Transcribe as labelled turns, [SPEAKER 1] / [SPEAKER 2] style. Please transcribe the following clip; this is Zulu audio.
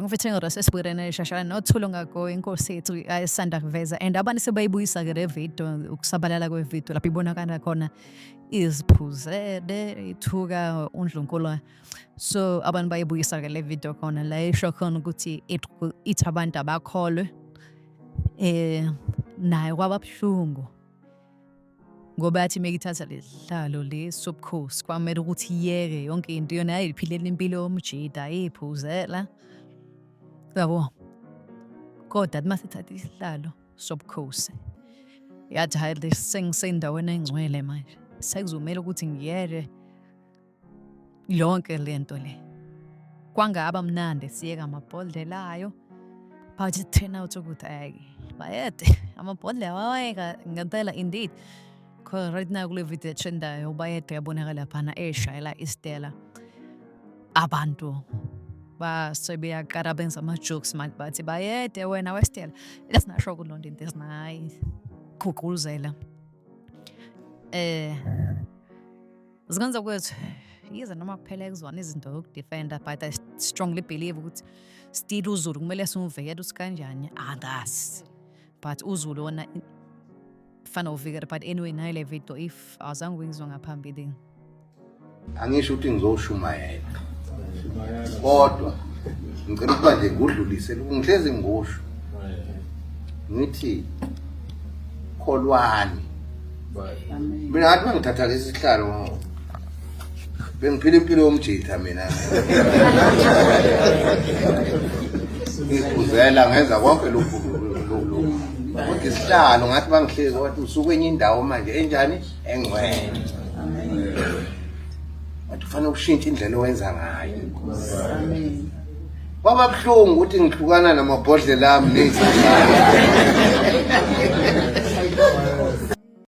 [SPEAKER 1] Ngofethe nothulungako inkosi yethu ayisanda kuveza and abantu sebayibuyisa-ke le video, ukusabalala kwevidiyo lapho ibonakala khona iziphuzele ithuka uNdlunkulu. So abantu bayibuyisa-ke le video khona la isho khona ukuthi ithi abantu abakholwe. Naye kwaba buhlungu ngoba yathi mekithatha lesihlalo lesi sobukhosi kwamele ukuthi iyeke yonke into, yona yayiphilela impilo yomjida ayiphuzela, yabo. Kodwa uma sithatha isihlalo sobukhosi yathi hhayi, sengisendaweni engcwele manje, sekuzomele ukuthi ngiyeke yonke le nto le. Kwangaba mnandi siyeka amabhodlela ayo, but it turned out ukuthi hhayi, bayede amabhodlela wawayeka ngempela indeed. Cause right now kule video etrendayo uBayede uyabonakala laphana eshayela isitela. Abantu base beyaqala benza ama-jokes manje bathi bayede wena wesitela. Esingasho kulonto into esingayigqugquzela. Zingenza kwethu yize noma kuphela kuzona izinto zokudefenda, but I strongly believe ukuthi still uZulu kumele simvikele ukuthi kanjani angazi, but uZulu wona fanele uvikele. But anyway, nayo le video if awuzange uyizwa ngaphambilini.
[SPEAKER 2] Angisho ukuthi ngizoshumayela, kodwa ngicela ukuba nje ngudlulise ngihlezi ngusho ngithi kholwani. Mina ngathi mangithatha lesi sihlalo bengiphila impilo yomjitha, mina ngiphuzela, ngenza konke lokhu, kodwa isihlalo ngathi bangihlezi wathi usukwenye indawo manje enjani, engcwele, wathi kufanele ushintshe indlela owenza ngayo. Kwaba buhlungu ukuthi ngihlukana namabhodlela ami ney'sasana.